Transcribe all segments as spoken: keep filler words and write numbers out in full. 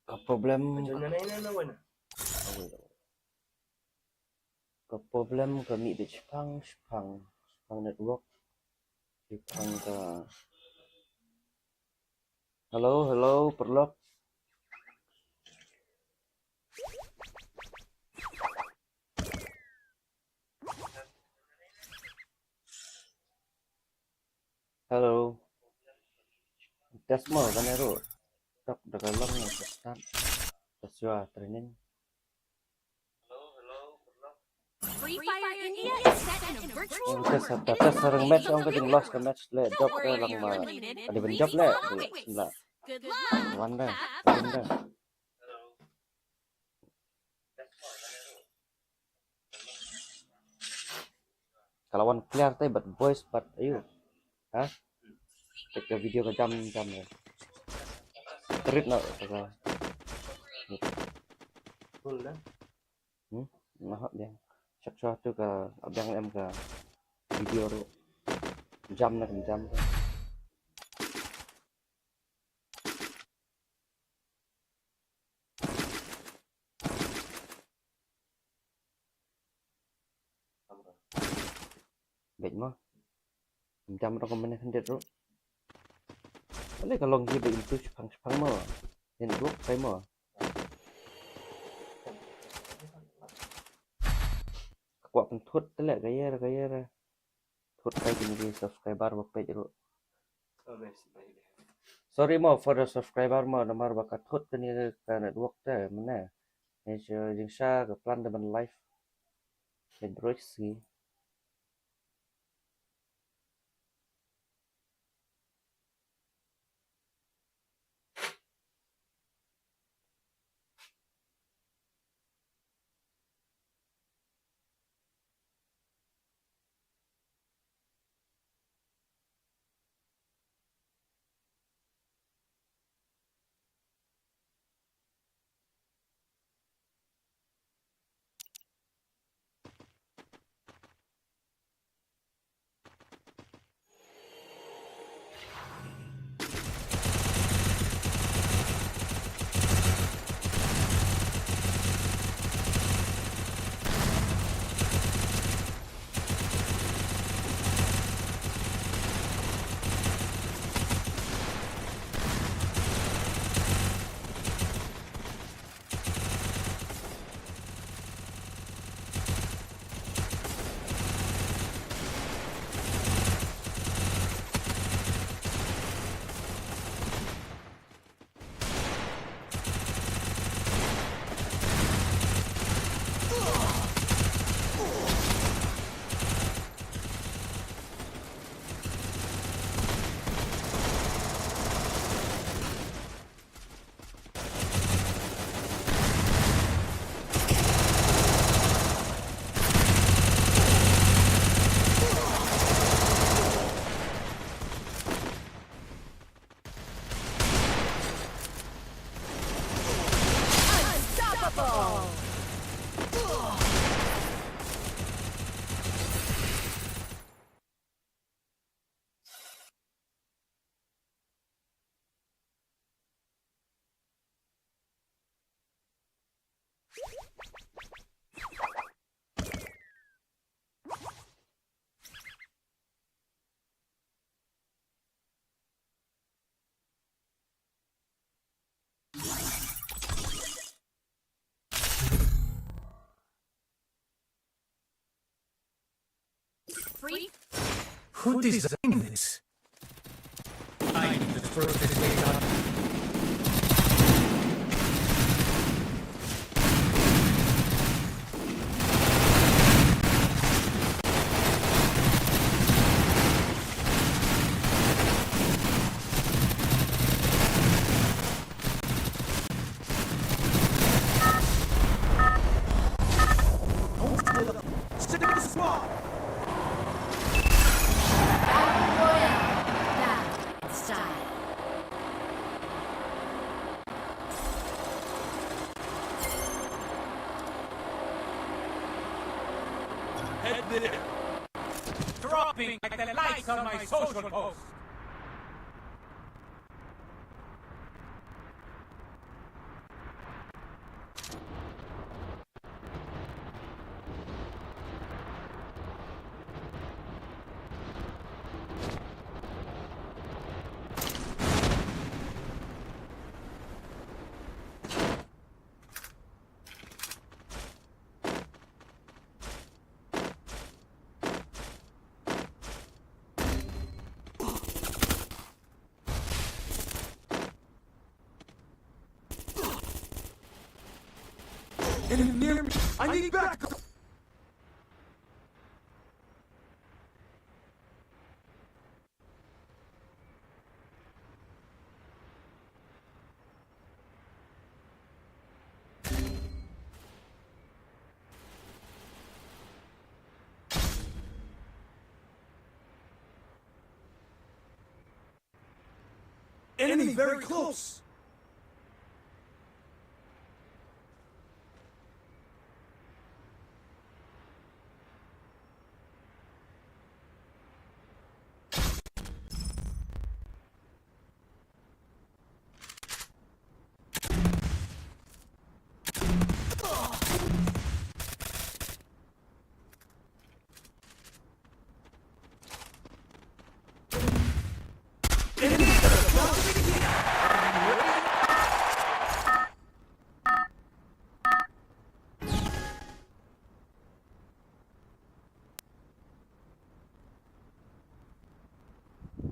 Ka problem, ka problem ka mih beit shipang, shipang, shipang network, shipang ka. Hello, hello, paralok. Hello. Test mo kane ruh. Tok da ka long na ka start. Test your training. Free Fire India is set in a virtual world. Ong ka sa, ta, ta sarang match, ong ka jing lost ka match le, jop ka lang ma. Ada ben jop le. Sila. Good luck. Wan da. Wan da. Ka la wan clear te bad voice bad ayu. Ha? Tek ka video ka jam jam le. Terit na ka. Full na. Hmm? Nah, biang. Check shot tu ka biang em ka video tu. Jam na jam. Beit mo. Jam ruh ka mane khandit ruh. Ale ka long hi beit tu shipang shipang mo. Yen ruh kai mo. Ka kwah pynthut te le ka yer ka yer. Thut kai kine ki subscriber ba peit ruh. Sorry mo for the subscriber mo, namar ba ka thut kane ka network te mane. Jingshisha ka plan da ban live. Ka droid si. Free. Who designed this? I need to throw this way up. Battle Royale. Battle style. Head there. Drop. Like the likes on my social post. Enemy near me. I need backup. Enemy very close.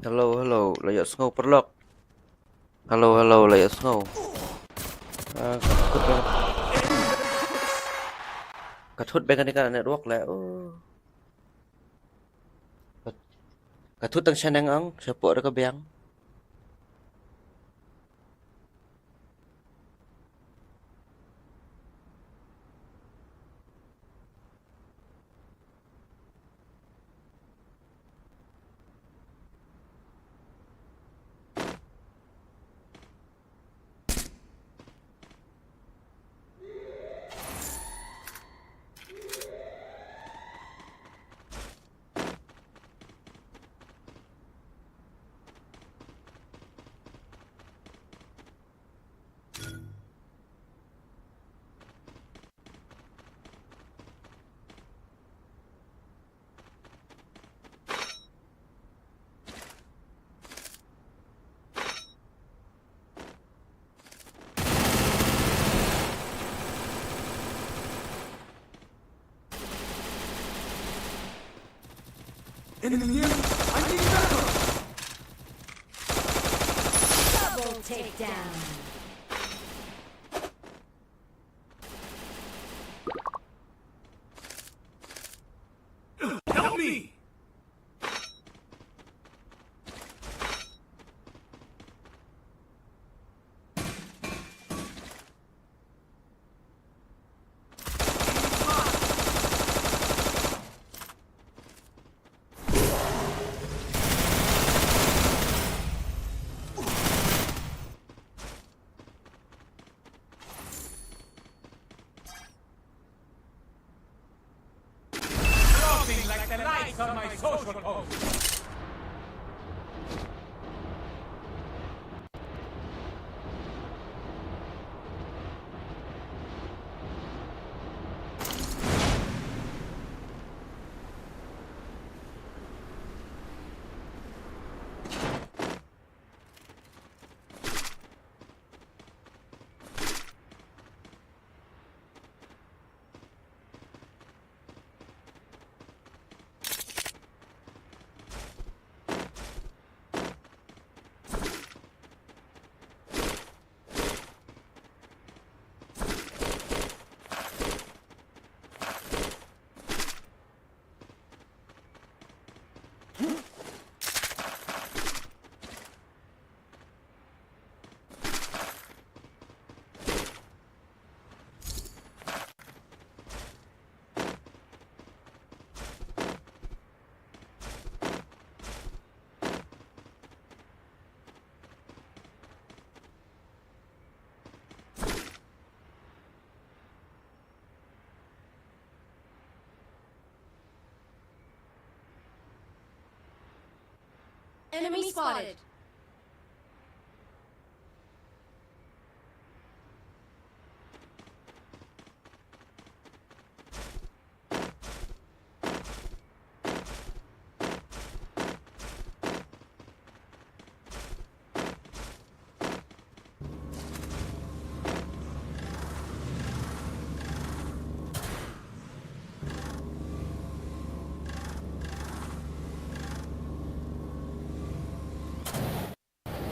Hello, hello, la ïohsngew paralok. Hello, hello, la ïohsngew. Ah, ka thut beng. Ka thut beng kane ka network leh. Oh. Ka, ka thut tang shaneng ang, shapoh da ka biang. Enemy near. I need backup. Double takedown. Help me! Dropping like the likes on my social post. Enemy spotted.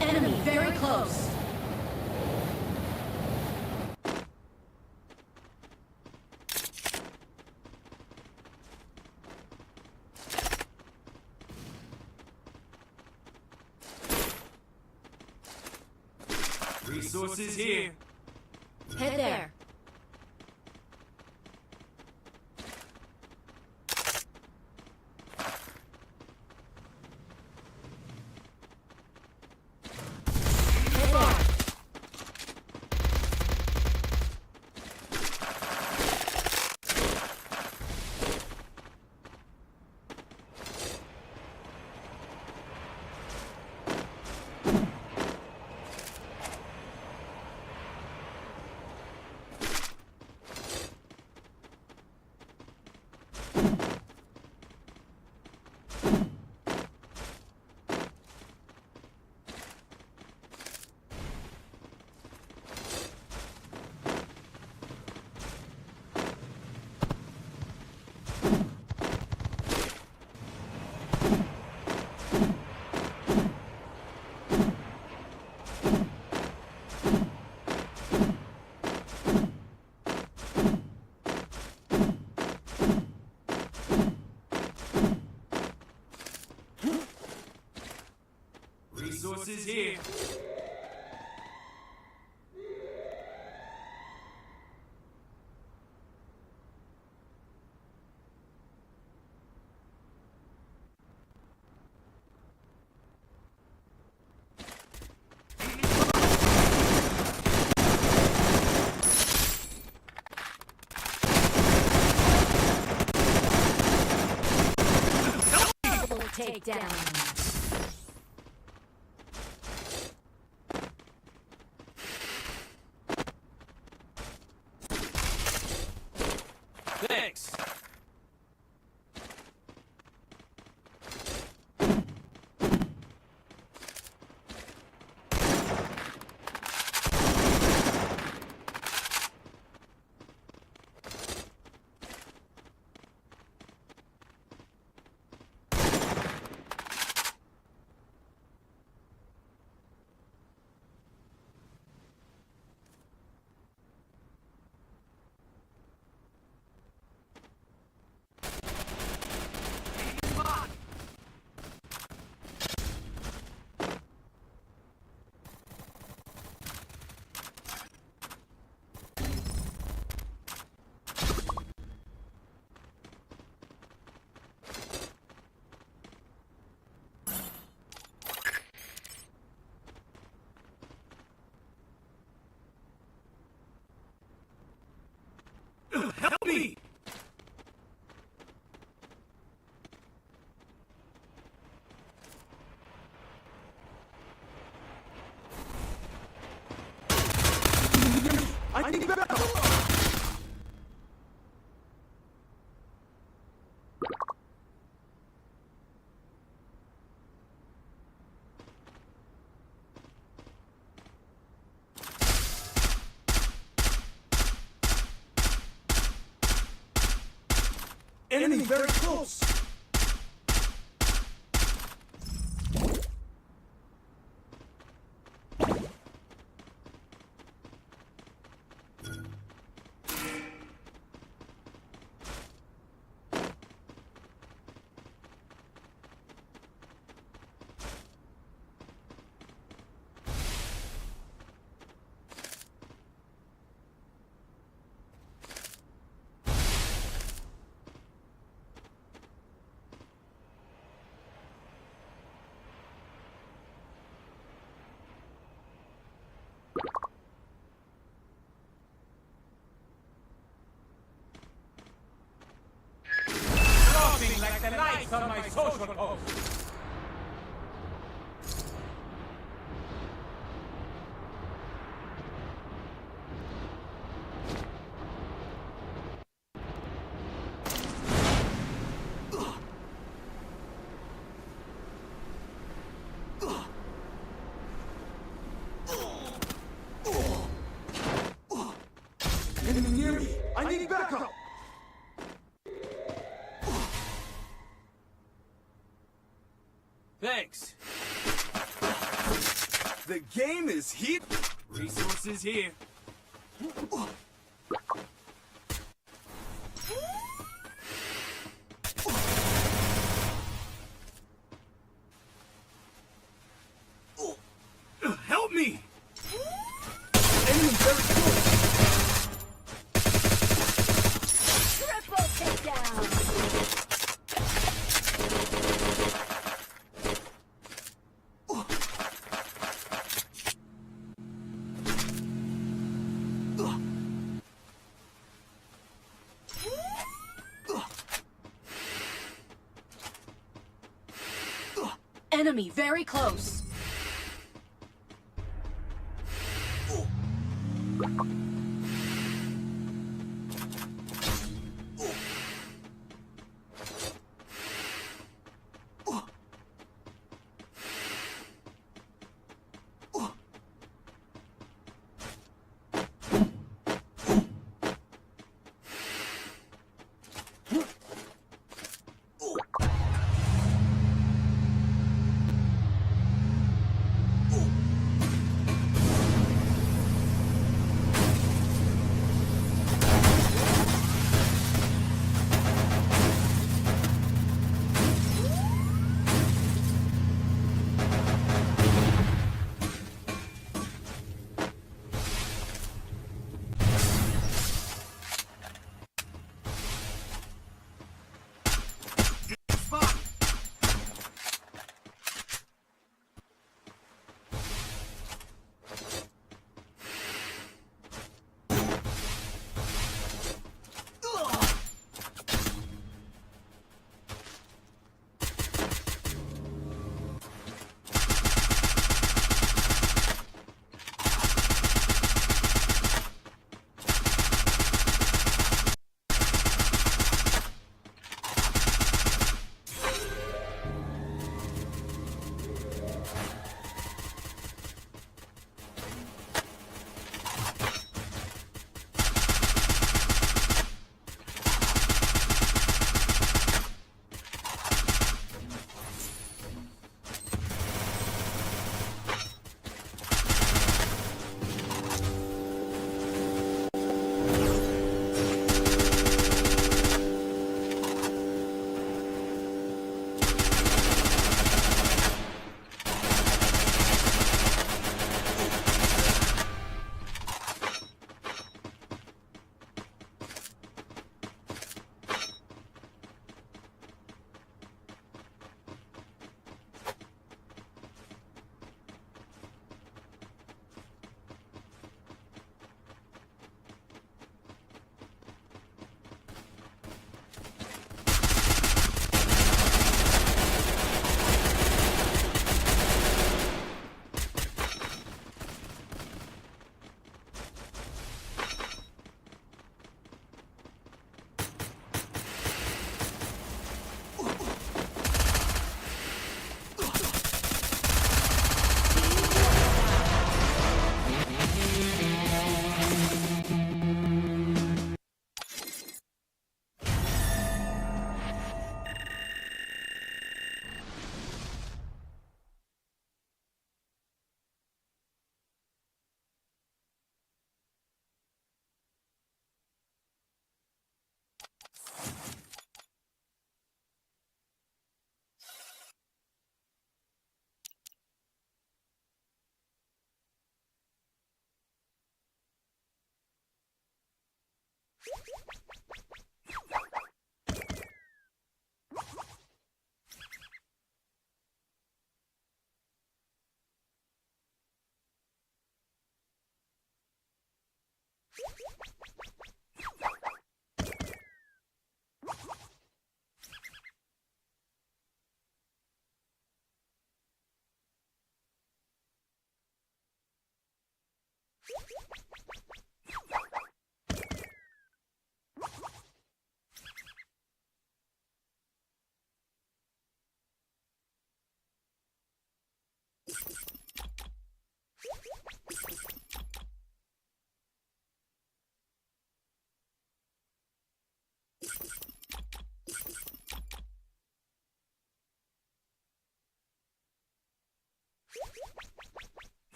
Enemy very close. Resources here. Head there. Resources here. Double takedown. Thanks. Help me! I need backup! Enemy very close! Dropping like the lights on my social post. Thanks. The game is heat. Resources here. Help me! Enemy very close. Triple takedown. Enemy very close.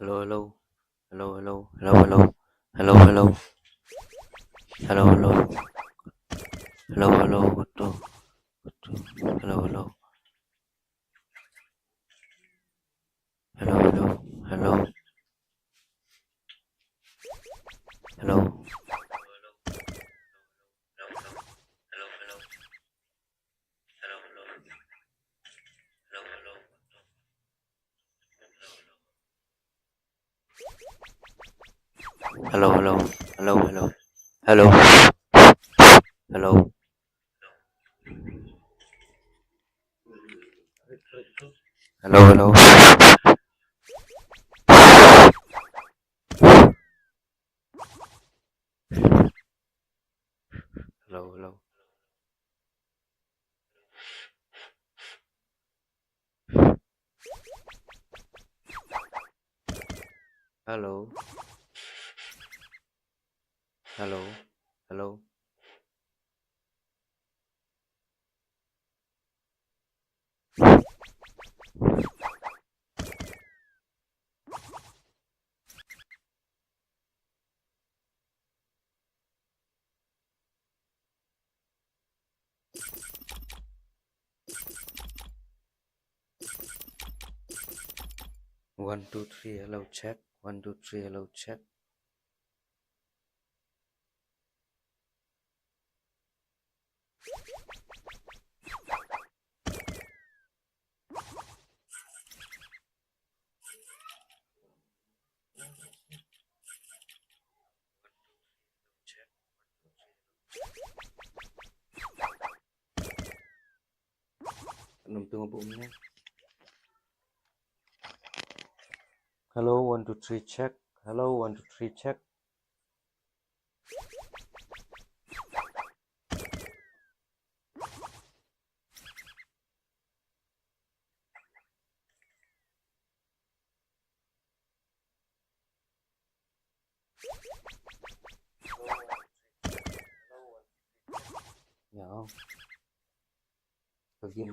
Hello, hello. Hello, hello. Hello, hello. Hello, hello. Hello, hello. Hello, hello. One, two. One, two. Hello, hello. Hello, hello. Hello. Hello. Hello, hello. Hello, hello. Hello, hello. Hello, hello. Hello, hello. Hello. Hello. Hello, hello. Hello, hello. Hello. Hello. Hello. One, two, three, hello, check. One, two, three, hello, check. Num tu ngabuk ni. Hello, one, two, three, check. Hello, one, two, three, check. Ya. Pergi.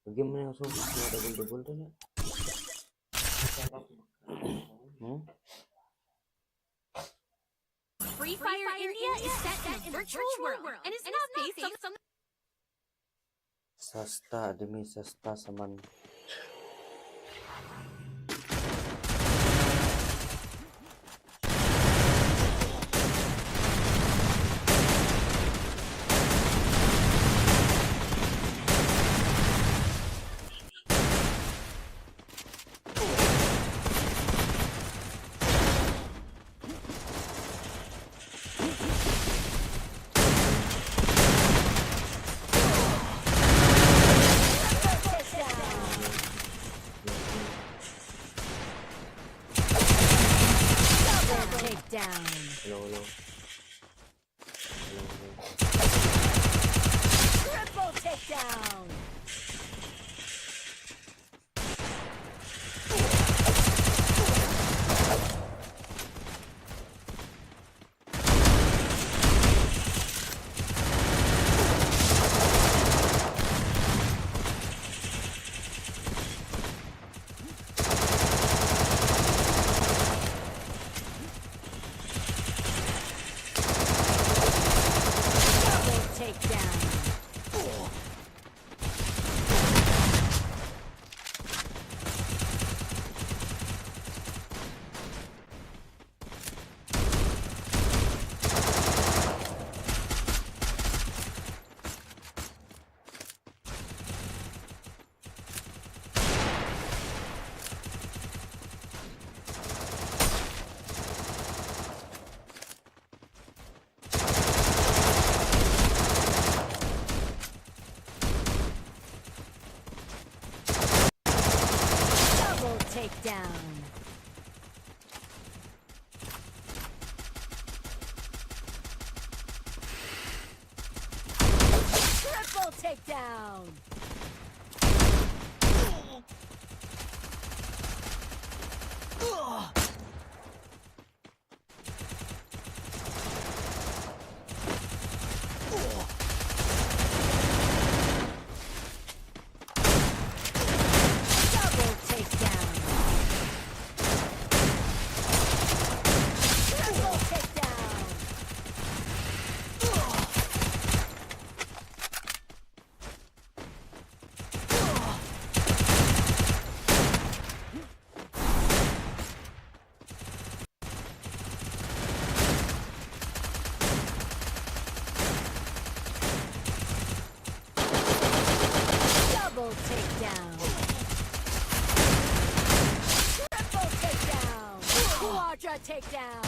Pergi mana langsung? Double, double tu nak. Hmm? Free Fire India is set in a virtual world and is now facing some Sasta, demi sasta saman. Double takedown. Hello, hello. Hello, hello. Triple takedown. Double takedown. Double takedown. Triple takedown. Double takedown. Ultra takedown.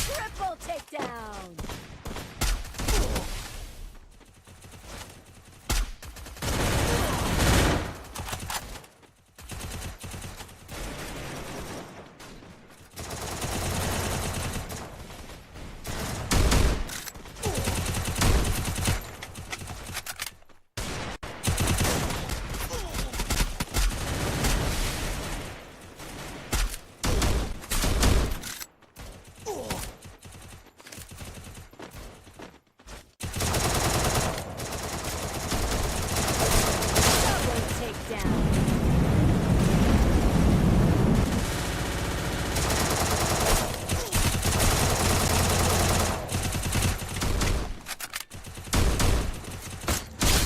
Triple takedown. Double takedown.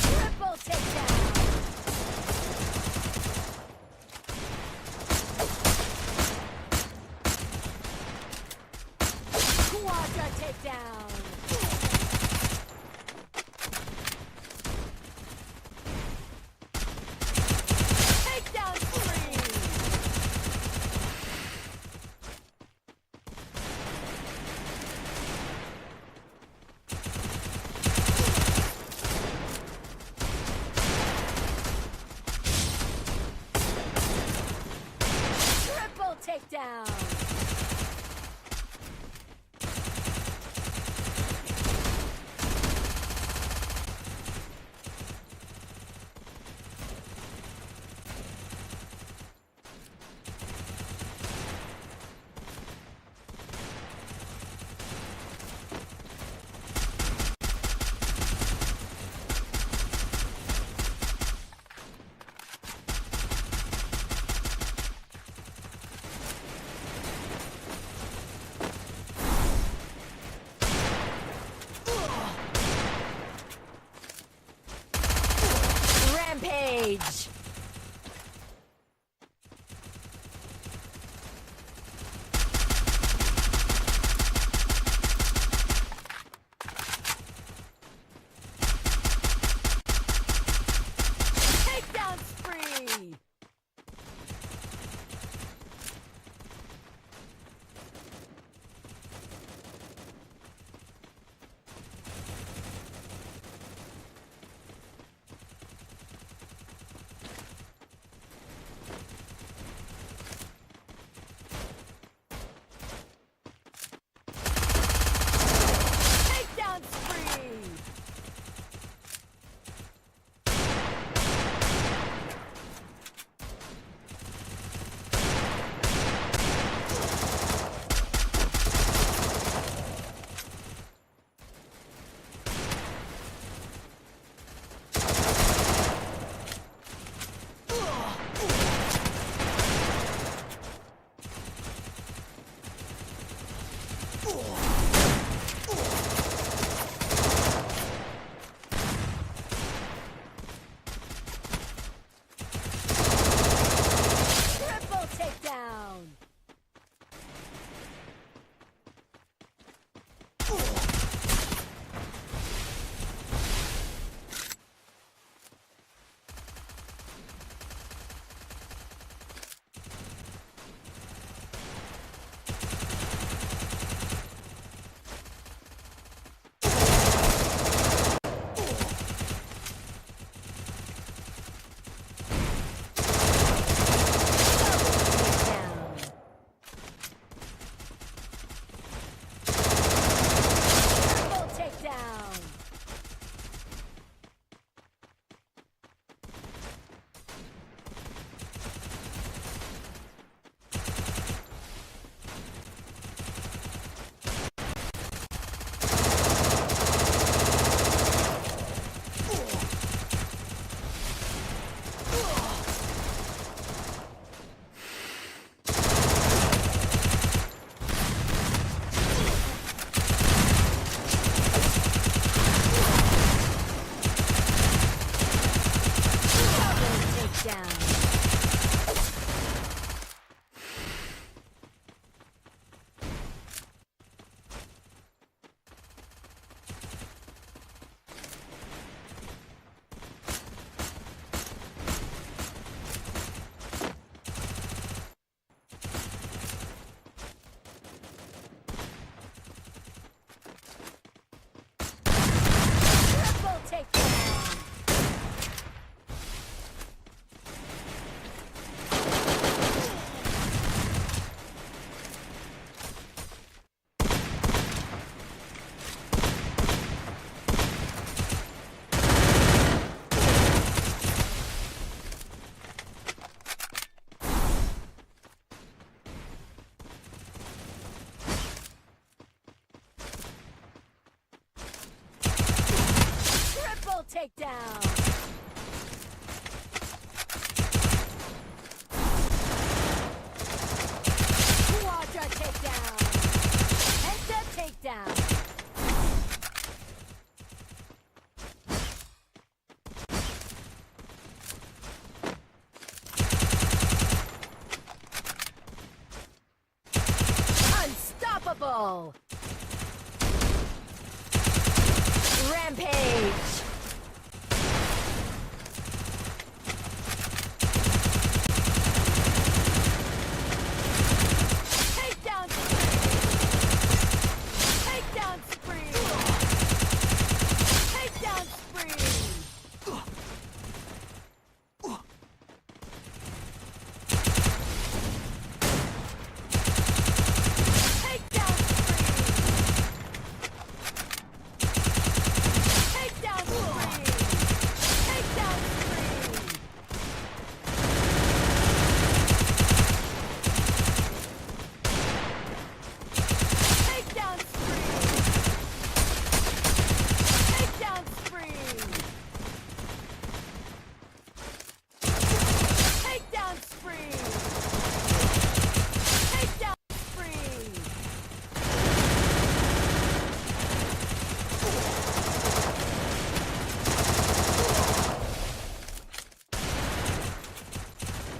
Triple takedown. Quadra takedown. Takedown spree. Triple takedown. Takedown. Quadra takedown. Penta takedown. Unstoppable! Rampage! Takedown spree! Takedown spree! Takedown spree! Takedown spree! Takedown spree! Takedown spree! Takedown spree! Takedown spree! Takedown spree! Takedown spree!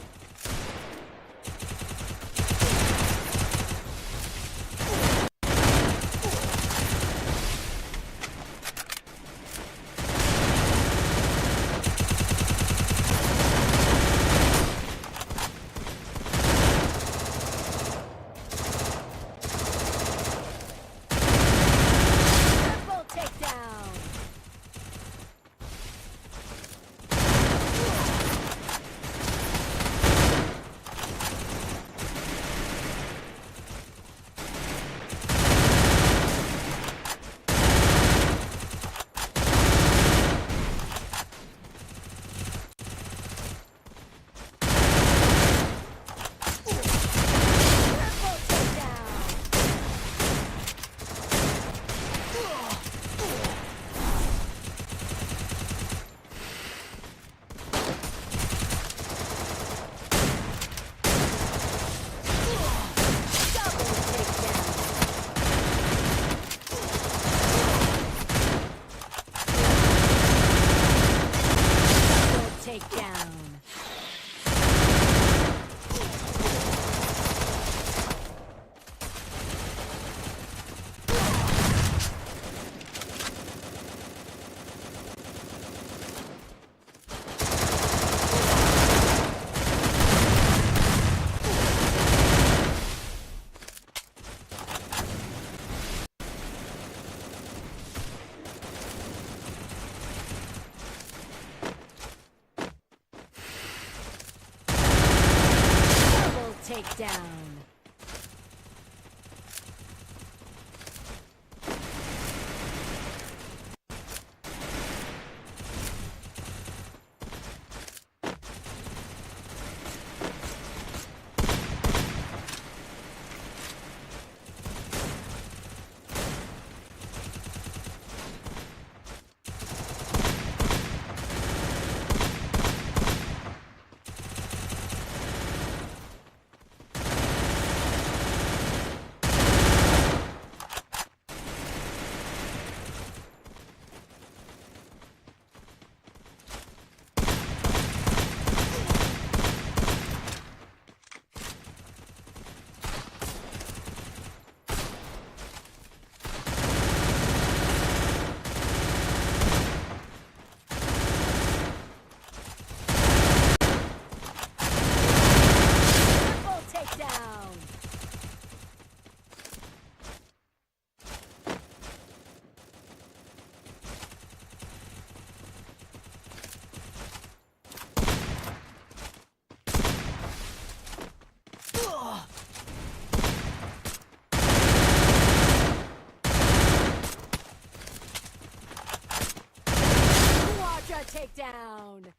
Triple takedown. Triple takedown. Double takedown. Double takedown. Double takedown. Triple takedown. Quadra takedown.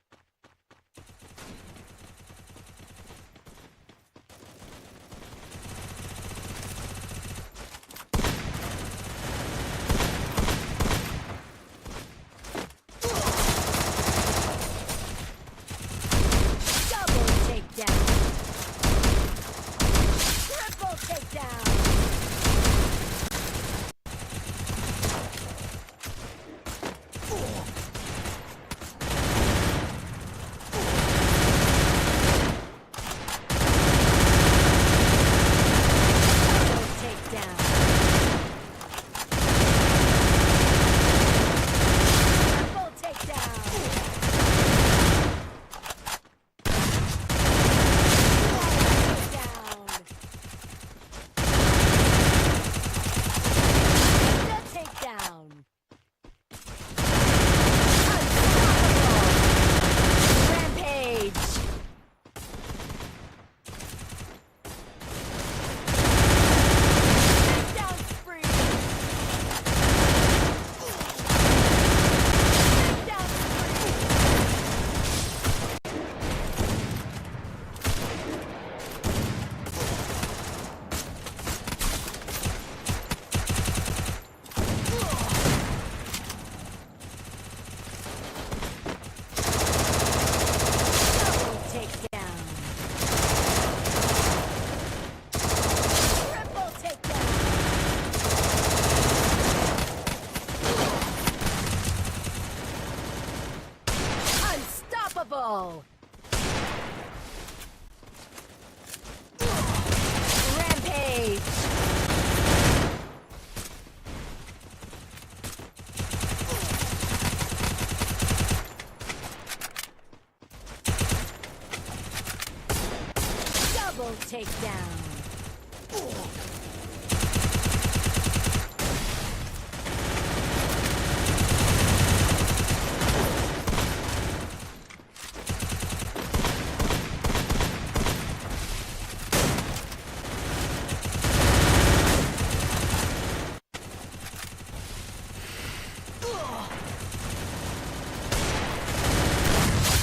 Rampage. Double takedown.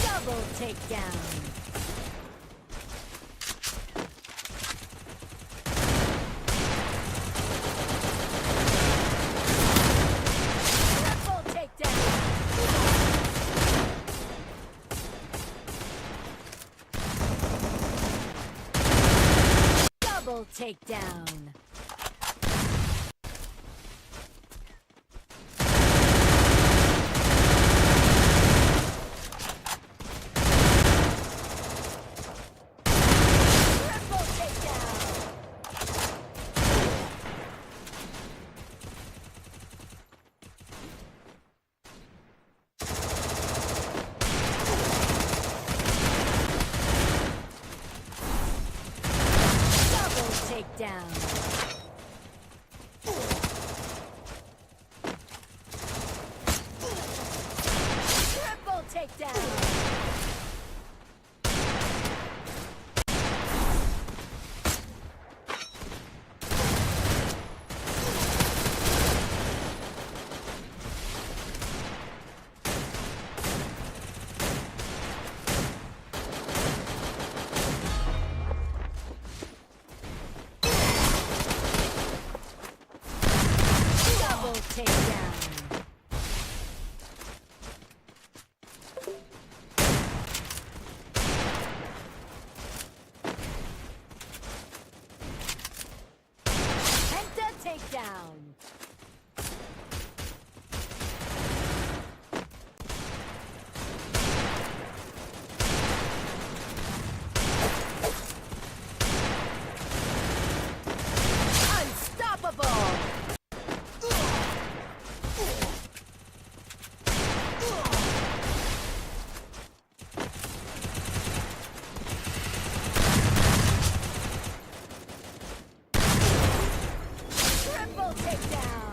Double takedown. Triple takedown. Double takedown. Triple takedown. Double takedown. Triple takedown. Double takedown. Penta takedown. Unstoppable. Triple takedown.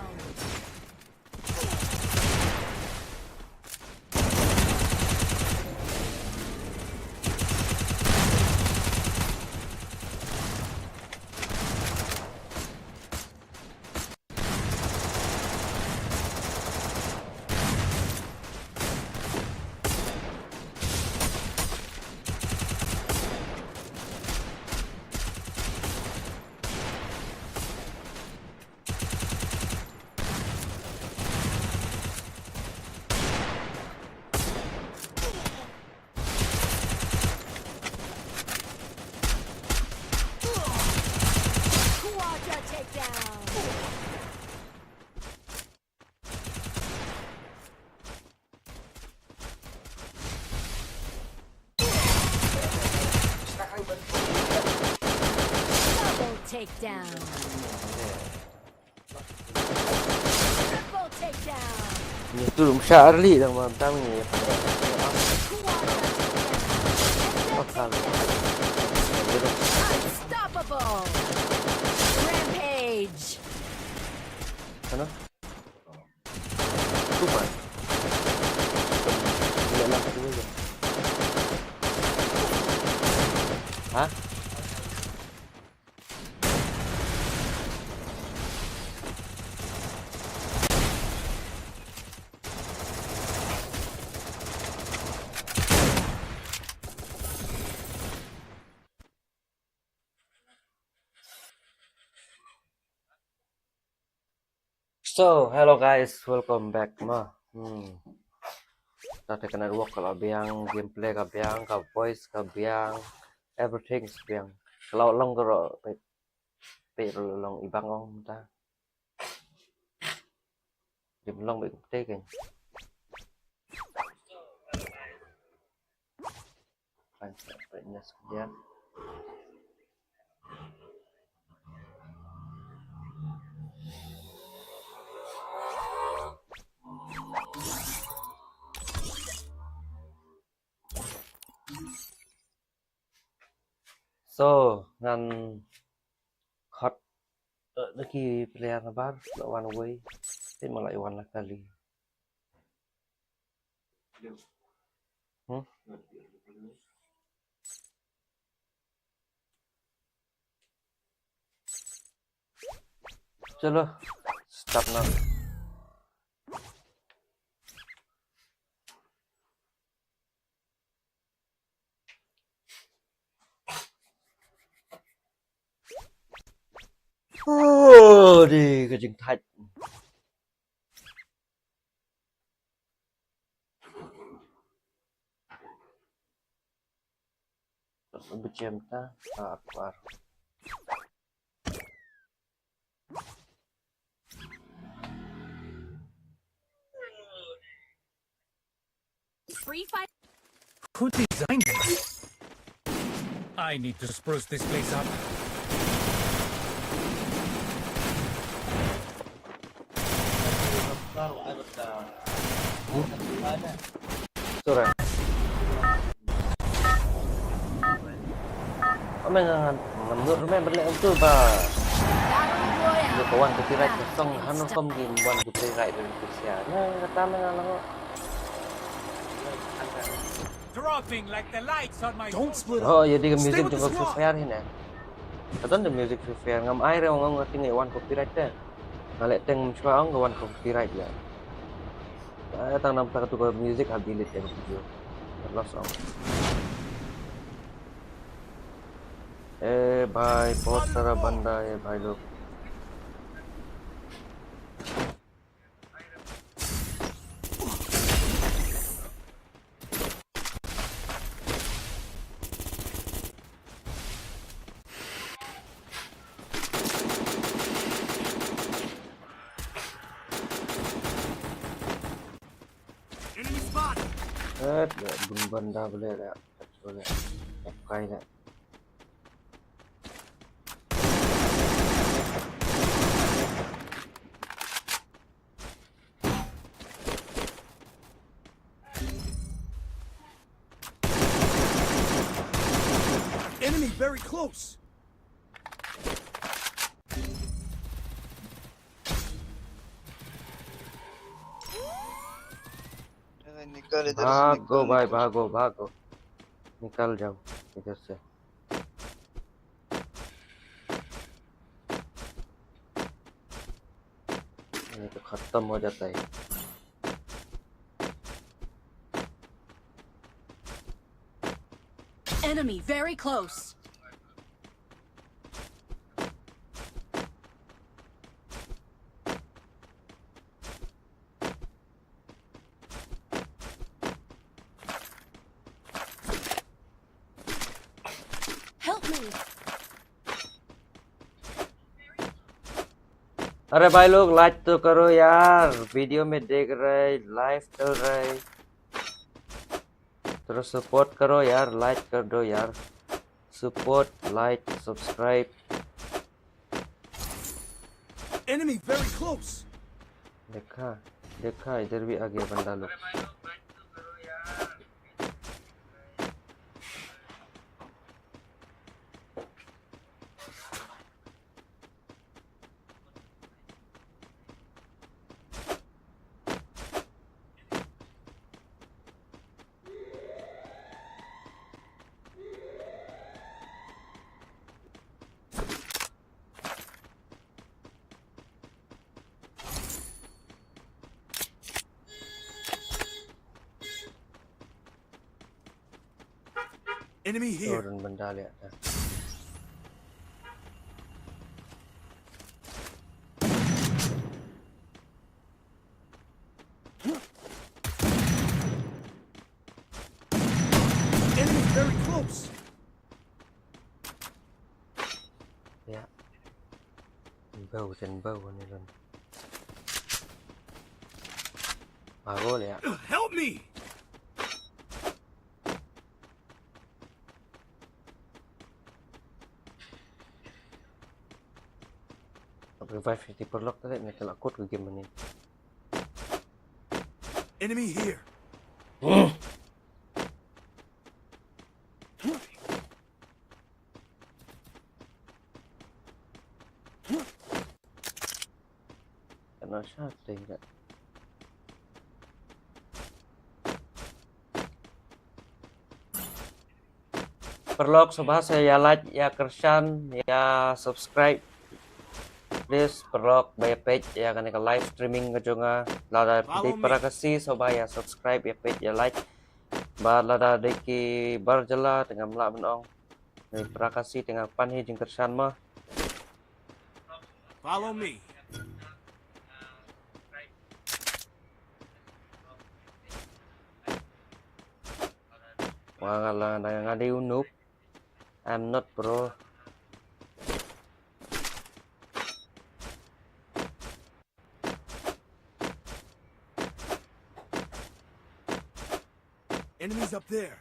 Quadra takedown. Double takedown. Triple takedown. Ni tu rum sha early dang ma dang ni. Quadra takedown. Bakal. Unstoppable. Rampage. Sana. Super. Boleh lah, boleh je. Ha? So, hello guys, welcome back ma. Hmm. Ta te ka network ka la biang, gameplay ka biang, ka voice ka biang, everything is biang. Ka la long ka ro, pe, pe ro long i bang ong ta. Dim long pe te ken. Kan sa pret nas kedia. So, ngan khot, eh, da ki player na bar, la wan wei. Te ma la i wan la kali. Hmm? Chalo, start na. Oh, di ka jingthait. Bejam ta, ah, akbar. Free Fire. Who designed this? I need to spruce this place up. Sure. Ame ngan ngan mut rumen berlek tu ba. Lu kawan copyright ka song hanu kom di wan copyright dari Rusia. Nah, kata me ngan lango. Dropping like the lights on my Don't split up. Oh, jadi ke music jong Free Fire hina. Kata de music Free Fire ngam ai re ngam ngerti ngai wan copyright te. Ngalek teng mchwa ong wan copyright ya. Ai tang nam tak tu music ha delete ya video. Terus ong. Eh, bhai, bahut sara banda hai, bhai log. Enemy spotted. Eh, bun banda bele da. Bele. Kai da. Enemy very close. Bhago bhai, bhago, bhago. Nikal jao idhar se. Ye to khatam ho jata hai. Enemy very close. Help me. अरे भाई लोग, like तो करो यार, video में देख रहे, live चल रहे। थोड़ा support करो यार, like कर दो यार। Support, like, subscribe। Enemy very close. देखा, देखा, इधर भी आ गया बंदा लोग। Enemy here. Turun benda lihat dah. Enemy very close. Ya. Bau chen bau ni lon. Baru ya. Help me. Revive ïa ki paralok te, ne ka la kut ka game ni. Enemy here. Kano sha te ka. Paralok sngewbha sa ïa like, ïa kyrshan, ïa subscribe. Please paralok ba ïa peit ïa kane ka live streaming ka jong nga. Lada dei para Khasi sngewbha ïa subscribe, ïa peit, ïa like. Bad lada dei ki bar jylla te ngam lah ban ong. Dei para Khasi te nga pan hi jingkyrshan mo. Follow me. Wa nga la nga dei u noob. I'm not pro. Enemies up there.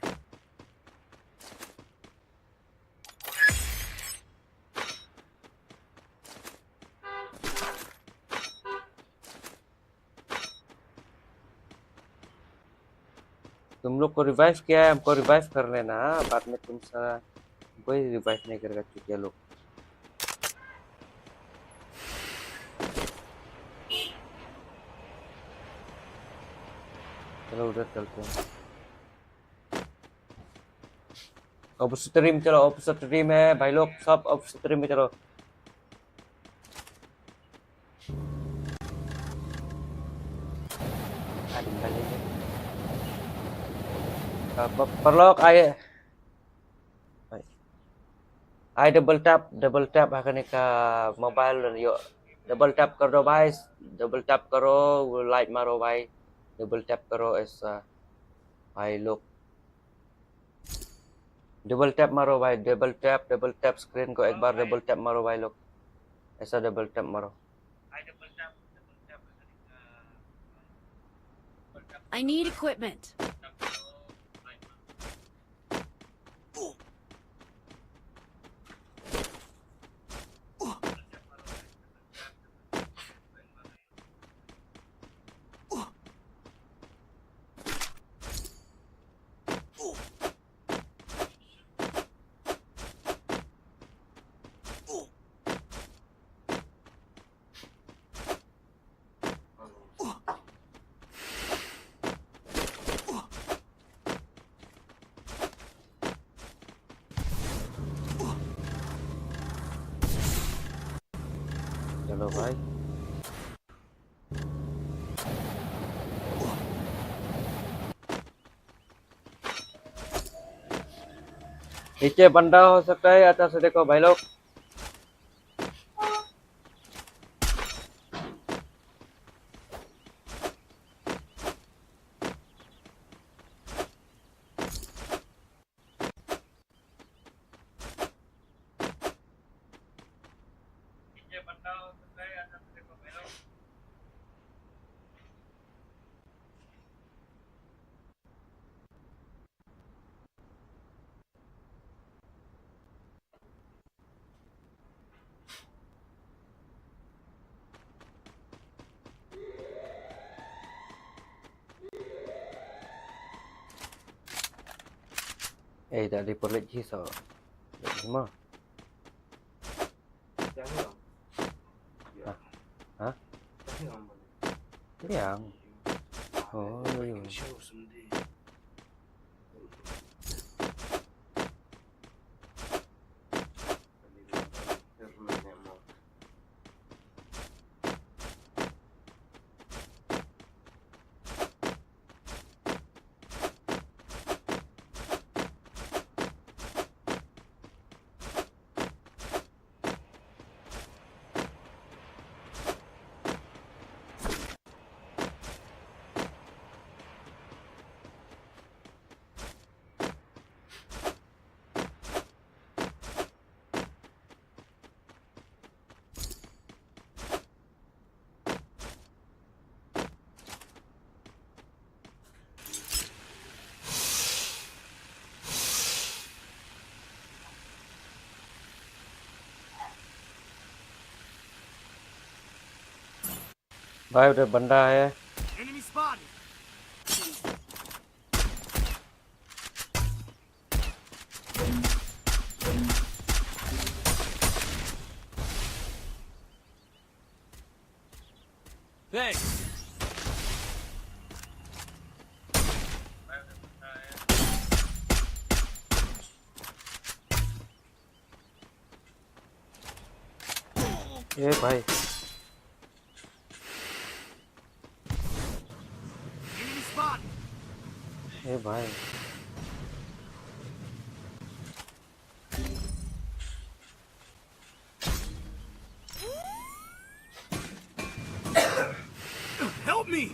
तुम लोग को रिवाइव किया है, हमको रिवाइव कर लेना। हाँ, बाद में तुम सा कोई रिवाइव नहीं करेगा, चूतिया लोग। चलो, उधर चलते हैं। Off stream, चलो, off stream है भाई लोग, सब off stream में चलो। Paralok, ai, ai double tap, double tap ha kane ka mobile, ïoh double tap kar do bhai, double tap karo, light maro bhai, double tap karo, aisa, bhai lok. Double tap maro bhai, double tap, double tap screen ko ek bar, double tap maro bhai lok. Aisa double tap maro. I need equipment. चलो भाई। नीचे बंदा हो सकता है, अच्छा से देखो भाई लोग। Eh, tak ada perlet jis tau. Tak terima. Ha? Ha? Liang. Oh, iya. भाई, उधर बंदा है। ए भाई। ए भाई। Help me!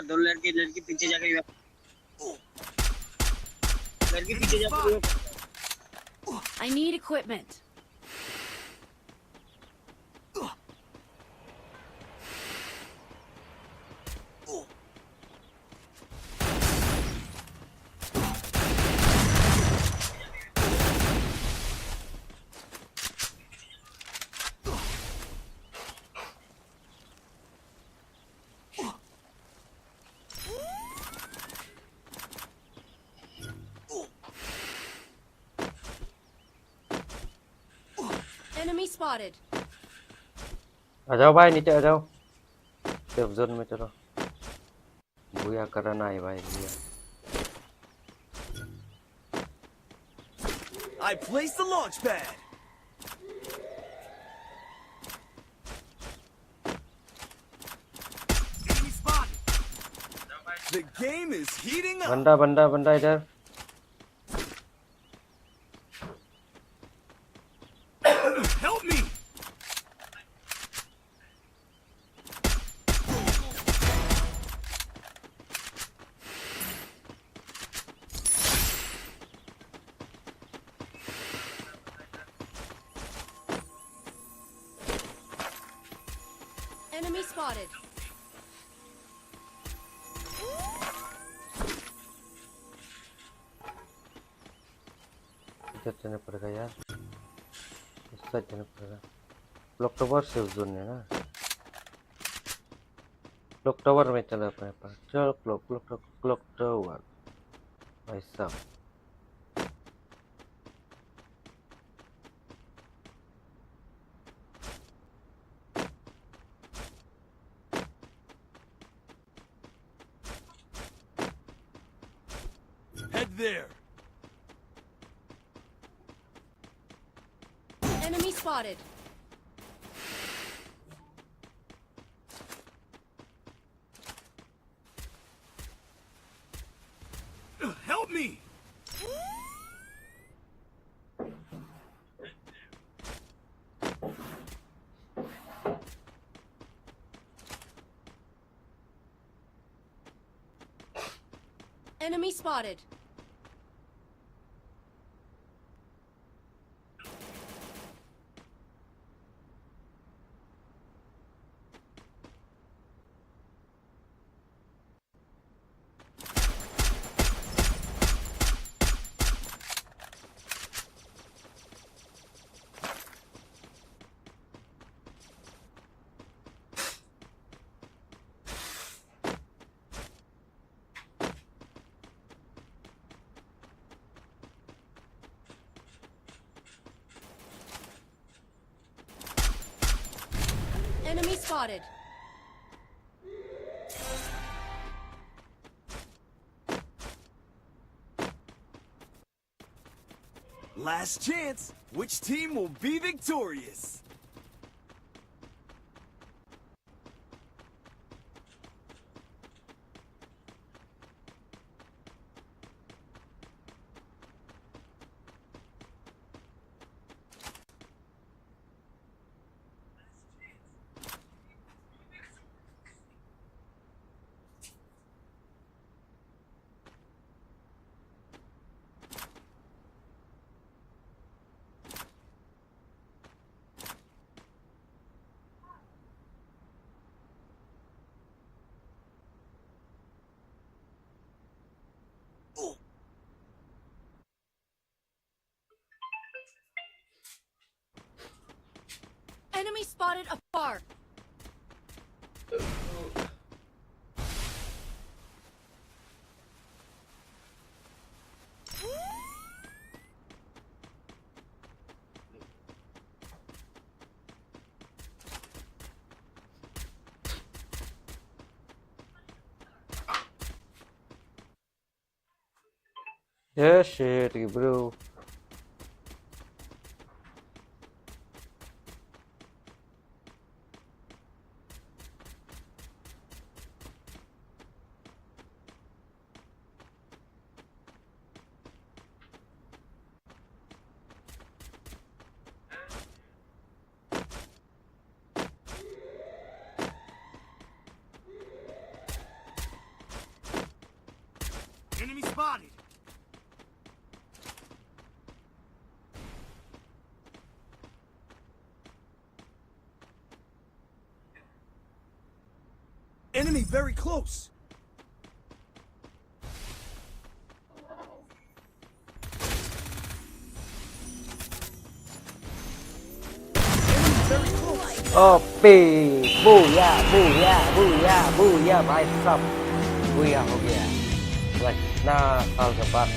दो लड़के, लड़की पीछे जाके, लड़की पीछे जाके। I need equipment. Enemy spotted. आ जाओ भाई, नीचे आ जाओ। सेफ जोन में चलो। भूया करना है भाई, भूया। I placed the launch pad. Enemy spotted. The game is heating up. बंदा, बंदा, बंदा इधर। Help me! Enemy spotted. इधर जाना पड़ेगा यार, इस साइड जाना पड़ेगा। क्लॉक टावर सेफ जोन है ना, क्लॉक टावर में चलना पड़ेगा। चलो क्लॉक, क्लॉक, क्लॉक, क्लॉक टावर भाई साहब। Head there. Enemy spotted. Help me! Enemy spotted. Enemy spotted. Last chance. Which team will be victorious? Spotted a far. Yeah, shit, bro. Enemy spotted. Enemy very close. Enemy very close. Ope. Booyah, booyah, booyah, booyah, bhai sab. Booyah ho gaya. Bhai, na sal ke baad.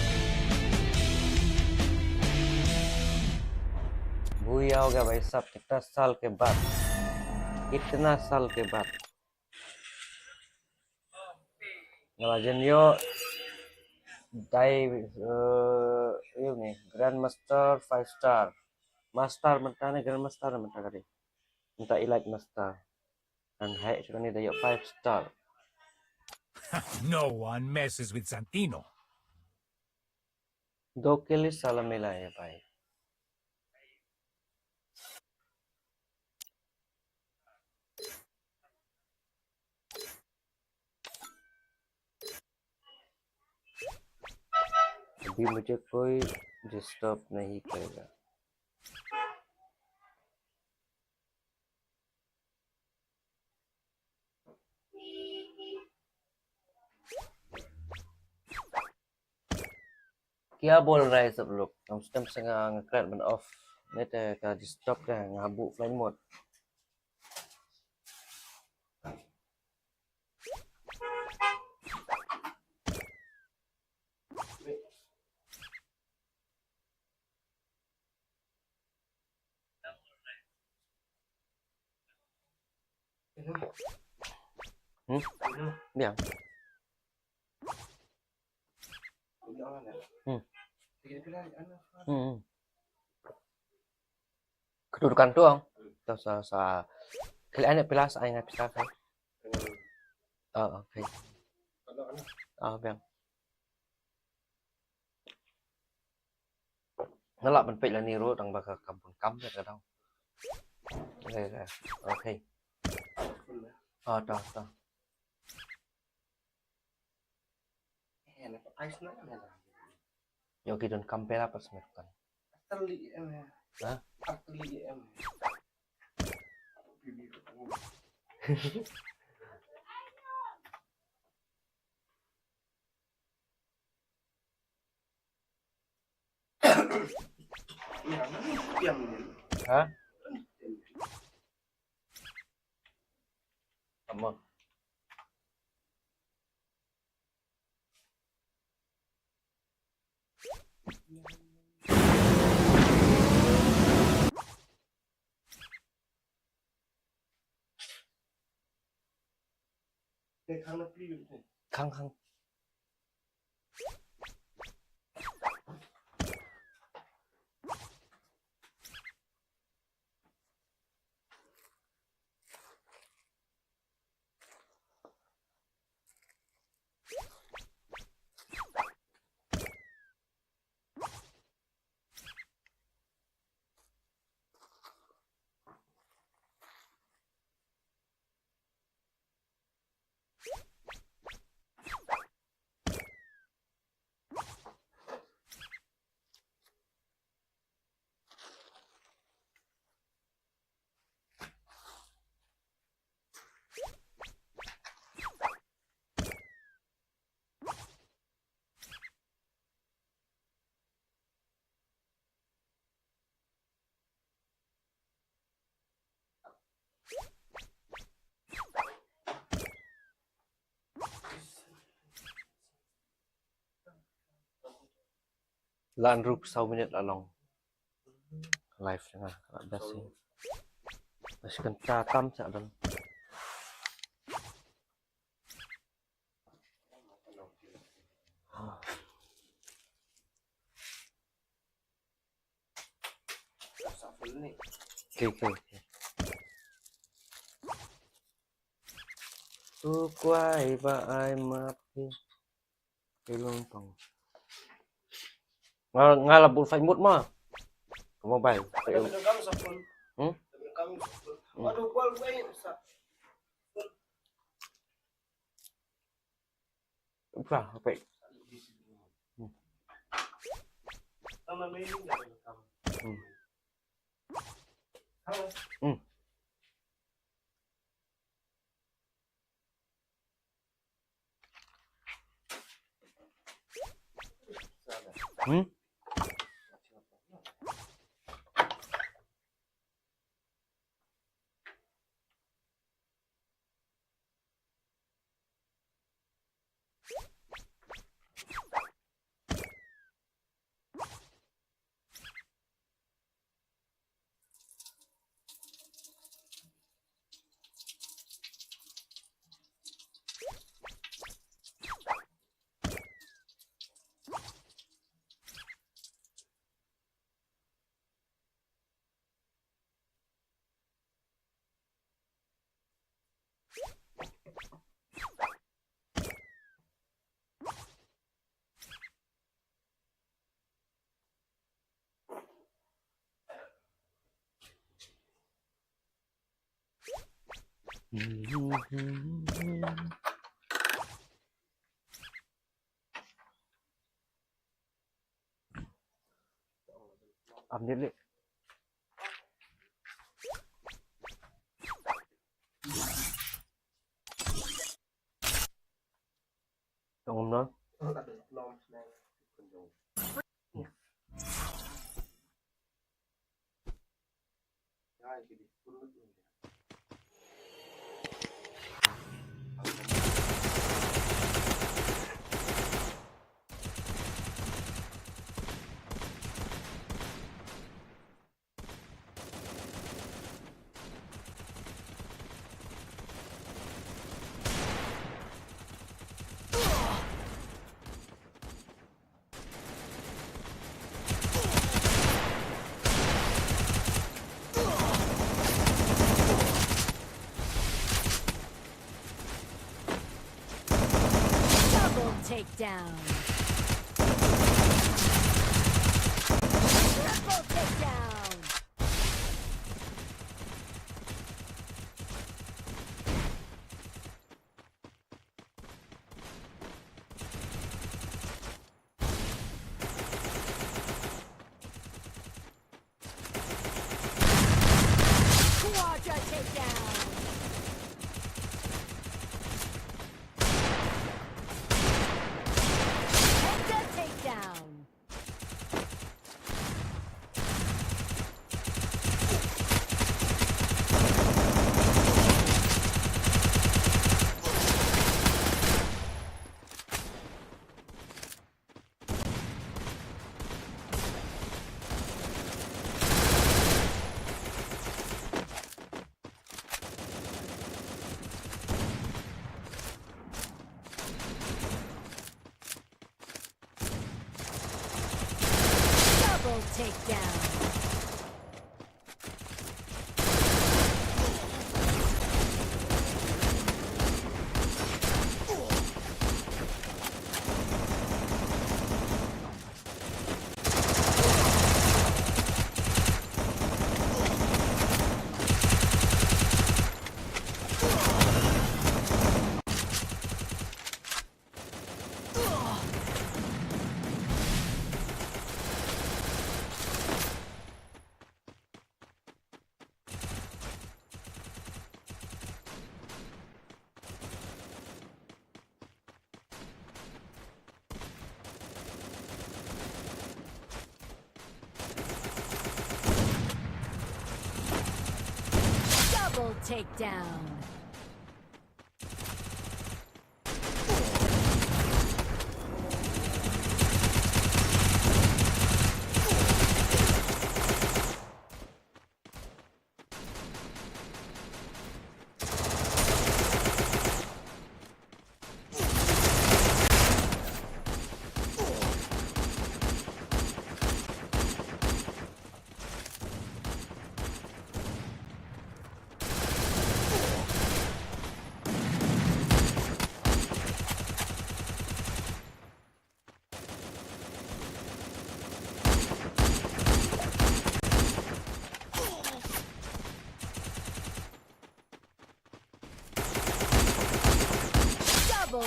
Booyah ho gaya, bhai sab. Kitna sal ke baad. Kitna sal ke baad. Nga la jan ïoh dai, eh, ïoh ni Grandmaster five star. Master mynta ne Grandmaster mynta ka dei. Mynta Elite Master. Ngan heh shuh kane da ïoh five star. No one messes with Santino. Dokeli salamela ya pai. अभी मुझे कोई डिस्टर्ब नहीं करेगा। क्या बोल रहा है सब लोग? Kam stem sanga ngakret ban off. Nete ka desktop ka nga bu flight mode. Hmm? Biang. Hmm. Hmm. Kedudukan tuang. Terus sa, sa kali anak pilas ai ngai pilas. Oh, okay. Oh, biang. Nga lah ban peit lane ruh tang ba ka kam pun kam ka dang. Okay, okay. Okay. Ah, tah, tah. Yo ki don kam pela pas met kan. Ha? Ha? Ama. Khang, khang. Lan rup saw minit la long. Live nga ka best. Best kan ta tam sa dan. Okay, okay, okay. Tu kwai ba ai map ki. Ki long tong. Nga, nga la bul fight mode ma. Ka mobile. Hmm? Hmm. Upa, apa? Hmm. Hmm. Hmm. Hmm? Update leh. Tong na. Double takedown. Triple takedown. Quadra takedown. Penta takedown. Double takedown. Double takedown.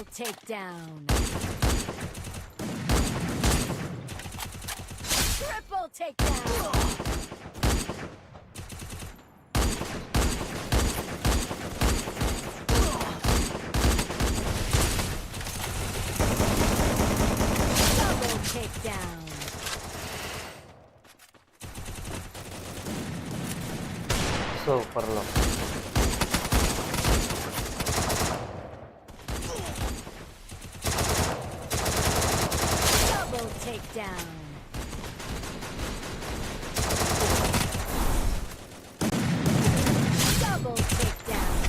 Takedown. Triple takedown. Double takedown. Super lock. Double takedown. Double takedown.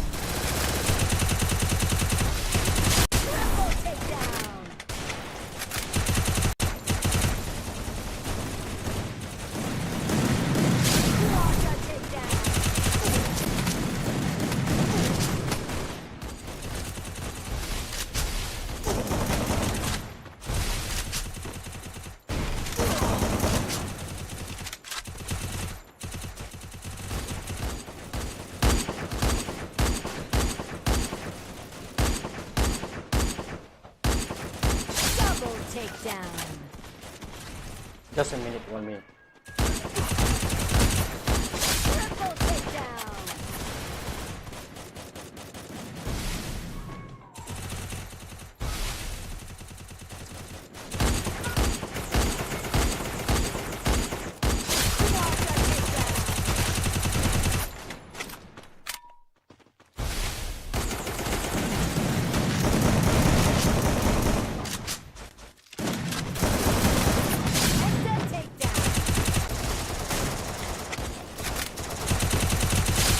Triple takedown. Quadra takedown. Double takedown. Just a minute, one minute. Triple takedown. Quadra takedown. Hector takedown.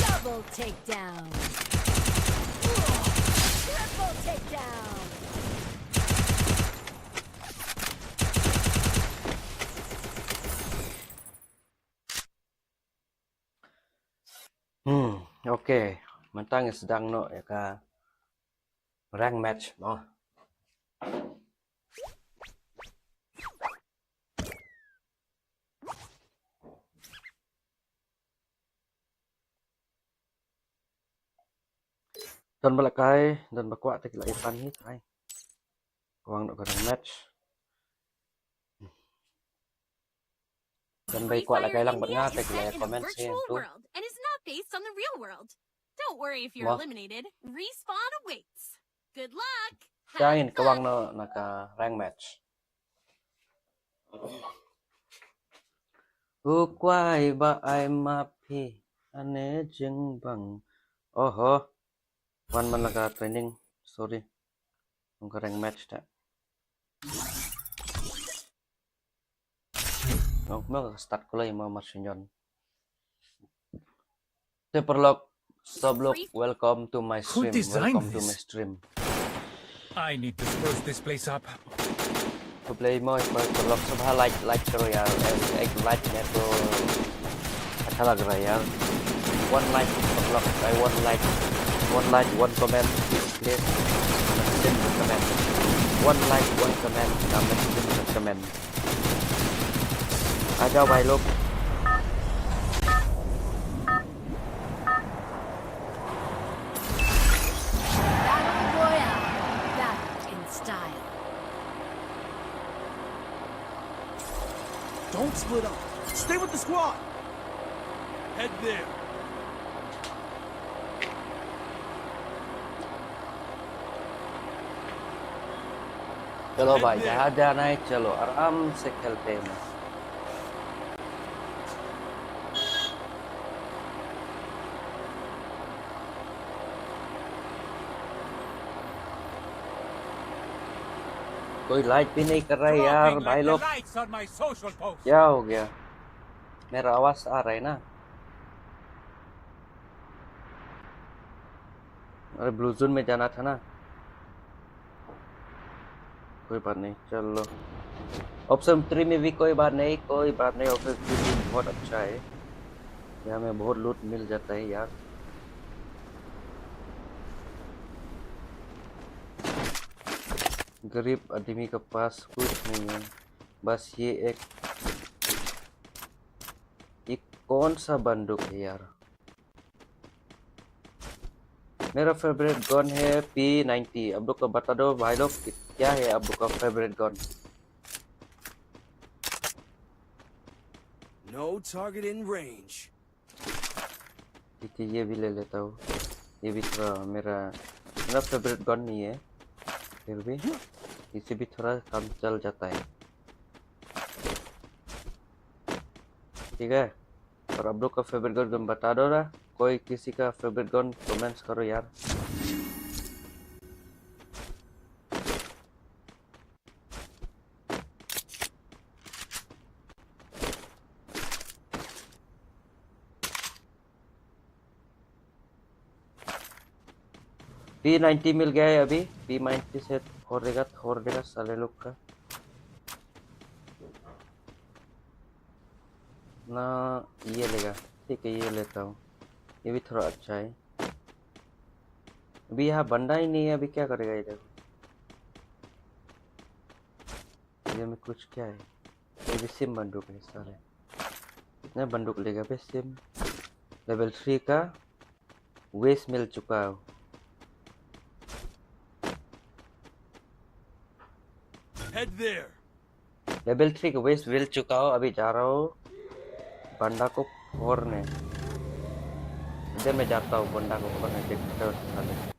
Double takedown. Triple takedown. Hmm, okay. Mynta ngi sdang noh ïa ka rank match mo. Don ba la kai, don ba kwah te ki la ïa pan hi trai. Kwah noh ka rank match. Don ba kwah la kai lang bad nga te ki la ïa comment sha ïing tu. And is not based on the real world. Don't worry if you're Wah. Eliminated. Respawn awaits. Good luck. Jangin ka wang na na ka rank match. U kwai ba ai map hi ane jingbang. Oho. Wan man la ka training. Sorry. Ong ka rank match ta. Ong ma ka start ko lai ma mar shinyon. Te paralok, sob lok, welcome to my stream. Welcome to my stream. I need to spruce this place up. To play mo paralok, sob ha like, like karo yaar, ek like ne to acha lag raha yaar. One like paralok, I one like, one like, one comment, please. Comment, comment. One like, one comment, comment, comment. Aaja bhai log. Battle Royale. Battle in style. Don't split up. Stay with the squad. Head there. चलो भाई, जहाँ जाना है चलो, आराम से खेलते हैं। कोई लाइक भी नहीं कर रहा है यार भाई लोग। क्या हो गया? मेरा आवाज आ रहा है ना? अरे ब्लू जोन में जाना था ना। कोई बात नहीं, चलो। ऑप्शन थ्री में भी कोई बात नहीं, कोई बात नहीं। ऑप्शन थ्री भी बहुत अच्छा है, यहाँ में बहुत लूट मिल जाता है यार। गरीब आदमी के पास कुछ नहीं है, बस ये एक, ये कौन सा बंदूक है यार? मेरा फेवरेट गन है पी नाइंटी। आप लोग को बता दो भाई लोग, क्या है आप लोग का फेवरेट गन? No target in range. ठीक है, ये भी ले लेता हूँ। ये भी थोड़ा मेरा, मेरा फेवरेट गन नहीं है, फिर भी इसे भी थोड़ा काम चल जाता है। ठीक है, और आप लोग का फेवरेट गन तुम बता दो ना, कोई किसी का फेवरेट गन कमेंट्स करो यार। पी नाइंटी मिल गया है अभी। पी नाइंटी से फोड़ देगा, फोड़ देगा साले लोग का। ना, ये लेगा। ठीक है, ये लेता हूँ। ये भी थोड़ा अच्छा है। अभी यहाँ बंदा ही नहीं है, अभी क्या करेगा इधर? इधर में कुछ क्या है? ये भी सेम बंदूक है सारे। नहीं, बंदूक लेगा बे सेम। लेवल थ्री का वेस्ट मिल चुका हो। Head there. लेवल थ्री का वेस्ट मिल चुका हो, अभी जा रहा हूँ बंदा को फोड़ने। इधर मैं जाता हूँ बंदा को फोड़ने, देखते हैं साले।